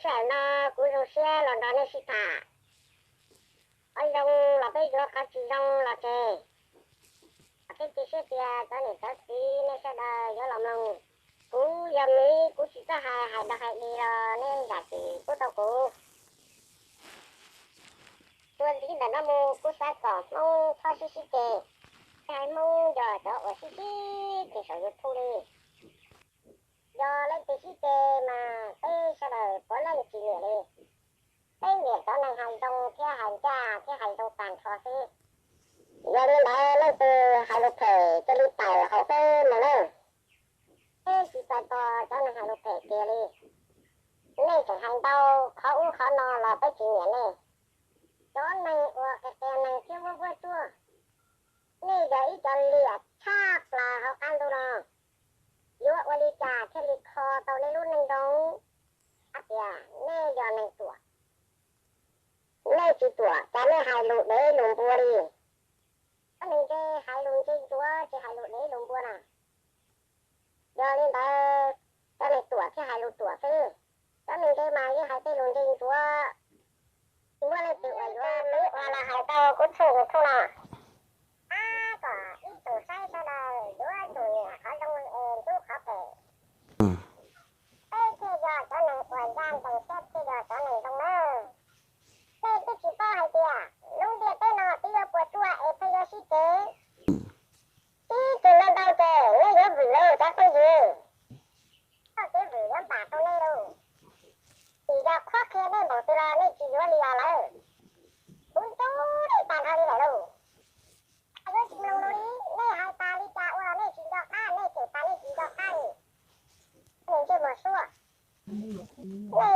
Sij hawm no kuv zoo siab los nrog nej sib tham. Qhov zoo los peb yuav, qhov tsis zoo los tseg. Peb cia siab tias cov niam cov txiv nej sawv daws yuav los mloog. Kuv yog miv, kuv tsis txawj hais, hais dog hais dig los nej zam txim pub tau kuv. Tuaj ntxiv ntawm no mus kuv xav kom Hmoob txhob sib sib ceg, thiab hais Hmoob yog cov uas sib sib ceg saum YouTube li. Yog leej twg sib ceg mas peb sawv daws puav leej tsis nyiam li. Peb nyiam cov neeg hais zoo thiab hais ncaj thiab hais zoo tag nrho xwb. Yog li ntawd leej twg hais lus phem cia li tawm hauv peb mus nawb. Peb tsis txais tos cov neeg hais lus phem kiag li. Nej tseem hais ntau qhov ub qhov no los peb tsis nyiam nej. Cov neeg uas qias qias neeg thiab vuab vuab tsuaj, nej yog ib cov liam tshaj plaws hauv qab ntuj no. Yuav ua li cas thiaj li kho tau nej lub neej zoo? Hais tias nej yog neeg ruam, nej tsis ruam cas nej hais lus dev lus npua li. Cov neeg ntse hais lus ntse ntsuav, tsis hais lus dev lus npua na. Yog li ntawd, cov neeg ruam thiaj hais lus ruam xwb. Cov neeg ntse mas yeej hais tej lus ntse ntsuav. Tsis muaj leej twg uas yuav, twb ua los hais tau kuv tshooj YouTube no, pab kom ib tsoom saib sawv daws yuav tsum nyiam qhov zoo es ntxub qhov phem. Peb thiaj yog cov neeg uas ncaj ncees thiab thiaj yog cov neeg zoo nawb. Nej twb tsis paub hais tias lub ntiaj teb no twb yuav puas tsuaj es pheej yuav sib ceg. Ib tug ntau ntau ces nej yuav vwm lawm cov phooj ywg. Txoj kev vwm yuav npam rau nej lauj. Tsis yog qhuab qhia nej npaum twg los nej tsis yuav li los lawm. Kuv ntxub nej tag nrho li lawm lauj. Yuav tsis mloog lus li, nej hais tas li cas ua los nej tsis nco qab, nej cem tas nej tsis nco qab li. Nej ntsej muag suab, nej